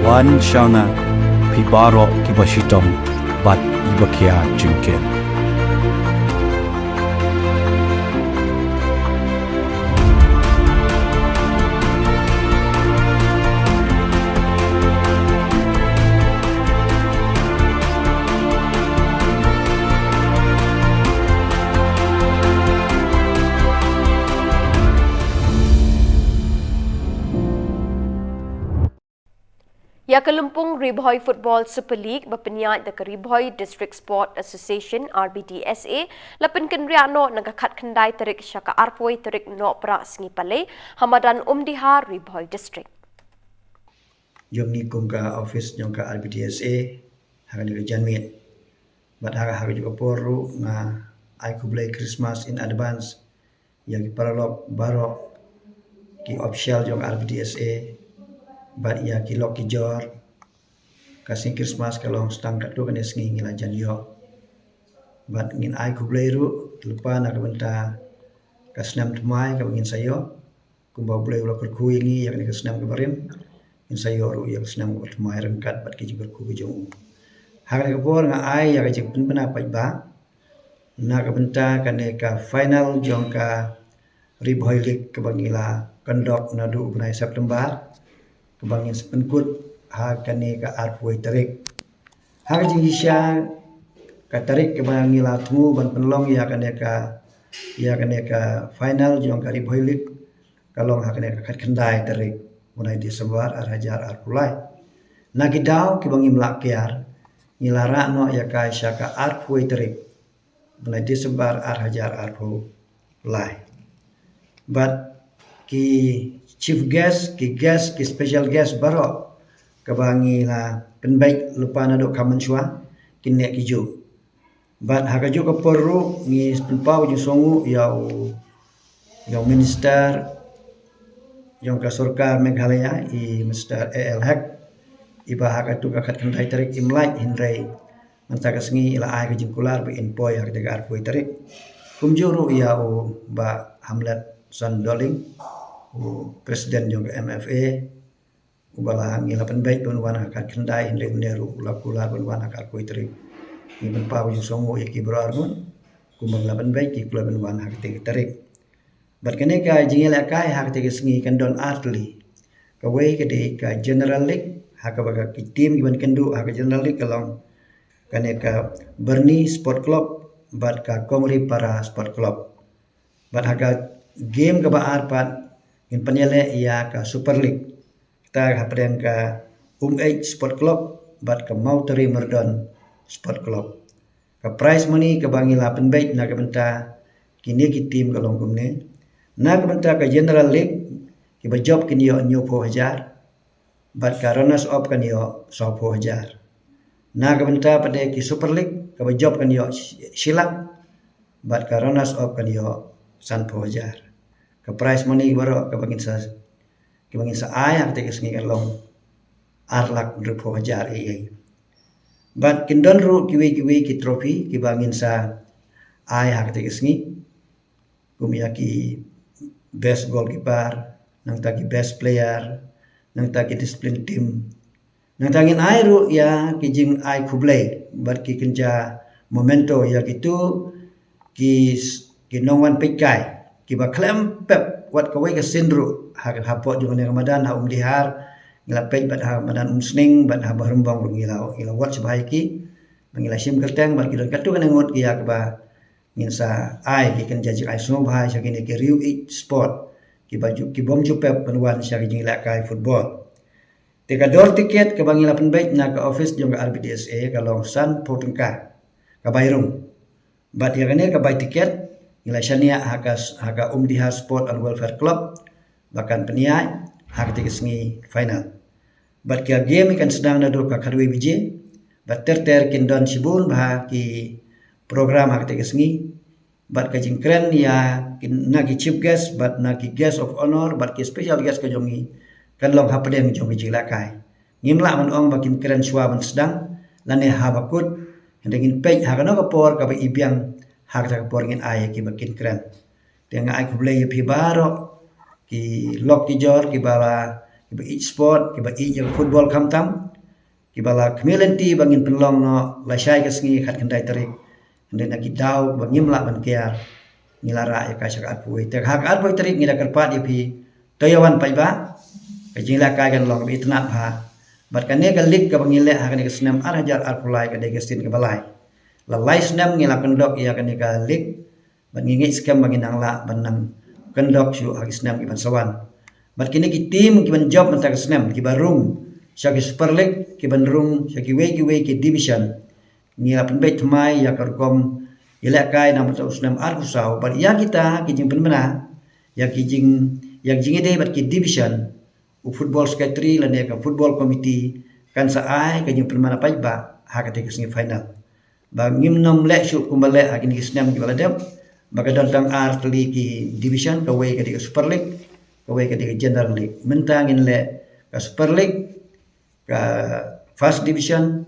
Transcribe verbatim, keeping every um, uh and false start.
Wan sha nga, phi baroh kiba shitom bad kiba khia jingkit. Ïa ka lympung Ri Bhoi Football Super League ba pynïaid da ka Ri Bhoi District Sport Association, R B D S A, la pynkynriah noh na ka khatkhyndai tarik sha ka arphew tarik Nohprah Sngi Palei, ha madan Umdihar, Ri Bhoi District. Jong ngi kum ka office jong ka R B D S A, ha kane ka janmiet. Bad ha, ha kajuh ka por ruh nga ai khublei Christmas in advance ïa ki paralok baroh, ki official jong R B D S A, bad ïa ki lok ki jor. Ka sngi Christmas ka long tang katto katne sngi ngi la jan ïoh. Bad ngin ai khublei ruh lypa na ka bynta ka snem thymmai kaba ngin sa ïoh. Kumba U Blei u la kyrkhu ïa ngi ïa kane ka snem kaba rim, ngin sa ïoh ruh ïa ka snem kaba thymmai ryngkat bad ki jingkyrkhu ki jong u. Ha kane ka por nga ai ïa ka jingpynbna paidbah na ka bynta kane ka final jong ka Ri Bhoi League kaba ngi la conduct naduh u bnai September, kaba ngin sa pynkut ha kane ka arphew tarik. Ha ka jingshisha ka tarik kaba ngi la thmu ban pynlong ïa kane ka, ïa kane ka final jong ka Ri Bhoi League ka long ha kane ka khatkhyndai tarik bnai December ar hajar arphew lai. Na ki daw kiba ngim lah kiar, ngi la rah noh ïa ka sha ka arphew tarik bnai December ar hajar arphew lai. Bad ki chief guest, ki guest, ki special guest baroh kaba ngi la pynbeit lypa naduh ka mynshuwa, kine ki juh. Bad ha kajuh ka por ruh ngi pynpaw jingsngewnguh ïa u, ïa u minister jong ka sorkar Meghalaya, i Mister A L Hek, iba ha katu ka khatkhyndai tarik im lait, hynrei mynta ka sngi i la ai ka jingkular ba in poi ha kata ka arphew tarik. Kumjuh ruh ïa u Bah Hamletson Dohling, u president jong ka M F A, uba la ngi la pynbeit ban wan ha ka khatkhyndai, hynrei une ruh u la kular ban wan ha ka arphew tarik. Ngi pynpaw jingsngewnguh ïa ki baroh arngut, kumba ngi la pynbeit ki kular ban wan ha kata ka tarik. Bad kane ka jingïalehkai ha kata ka sngi kan don ar tylli. Kawei ka dei ka General League, ha kaba ka ki team kiban kynduh ha ka General League ka long kane ka Byrni Sport Club bad ka Kongri Para Sport Club. Bad ha ka game kaba ar pat ngin pynïaleh ïa ka Super League, kata hapdeng ka Umeit Sport Club bad ka Mawtari Myrdon Sport Club. Ka prize money kaba ngi la pynbeit na ka bynta kine ki team ka long kumne. Na ka bynta ka General League, kiba jop kin ïoh hynñiewphew hajar, bad ka runners up kan ïoh sawphew hajar. Na ka bynta pat de ki Super League, kaba jop kan ïoh shi lak, bad ka runners up kan ïoh sanphew hajar. Ka prize money baroh kaba ngin sa, kaba ngin sa ai ha kata ka sngi kan long ar lak hynriewphew hajar ei ei. Bad kin don ruh kiwei kiwei ki trophy kiba ngin sa ai ha kata ka sngi, kum ïa ki best goalkeeper, nangta ki best player, nangta ki discipline team. Nangta ngin ai ruh ïa ki jingai khublei bad ki kynja memento ïa kitu ki s-, ki nongwan peitkai kiba khlem pep wat kawei ka sien ruh ha, hapoh jong kane ka madan ha Umdihar, ngi la peit bad ha madan Umsning bad ha Bahrembong ruh ngi la, ngi la wad sha bha ïa ki, ba ngi la shim kyrteng bad ki don katto katne ngut ki ïa kaba ngin sa ai ki kynja jingai sngewbha sha kine ki riew ïeit sport kiba ju, ki bym ju pep ban wan sha ki jingïalehkai football. Te ka dor tiket kaba ngi la pynbeit na ka office jong ka R B D S A ka long sanphew tyngka ka bai rung. Bad ïa kane ka bai tiket ngi la shaniah ha ka, ha ka Umdihar Sport and Welfare Club ba kan pynïaid ha kata ka sngi final. Bad ka game kan sdang naduh ka khatwei baje, bad ter ter kin don shibun bha ki program ha kata ka sngi, bad ka jingkren ïa ki, na ki chief guest bad na ki guest of honour bad ki special guest ka jong ngi kan long hapdeng jong ka jingïalehkai. Ngim lah ban ong ba kin kren shuwa ban sdang lane haba kut, hynrei ngin peit ha kano ka por kaba i biang, ha kata ka por ngin ai ïa kiba kin kren. Te nga ai khublei ïa phi baroh ki lok ki jor kiba la kiba ïeit sport, kiba ïeit ïa ka football khamtam, kiba la khmih lynti ba ngin pynlong noh lashai ka sngi khatkhyndai tarik. Hynrei na ki daw ba ngim lah ban kiar, ngi la rah ïa ka sha ka arphew wei. Te ha ka arphew wei tarik ngi la kyrpad ïa phi, to ïa wan paidbah. Ka jingïalehkai kan long kaba itynnad bha. Bad kane ka lig kaba ngi leh ha kane ka snem ar hajar arphew lai ka dei ka sien kaba lai. La lai snem ngi la kyndok ïa kane ka lig. Bad ngi ngeit skhem ba ngin nang lah ban nang kyndok shuh ha ki snem kiban sa wan. Bad kine ki team kiban jop mynta ka snem, kiba rung sha ki Super League, kiban rung sha kiwei kiwei ki division, ngi la pynbeit thymmai ïa ka rukom ïalehkai na mynta u snem arphew saw. Bad ïa kita ki jingpynbna ïa ki jing, ïa ki jingïadei bad ki division, u football secretary lane ka football committee kan sa ai ka jingpynbna paidbah ha kata ka semi final. Ba ngim nym leh shuh kumba leh ha kine ki snem kiba la dep, ba ka don tang ar tylli ki division, kawei ka dei ka Super League, kawei ka dei ka General League. Mynta ngin leh ka Super League, ka First Division,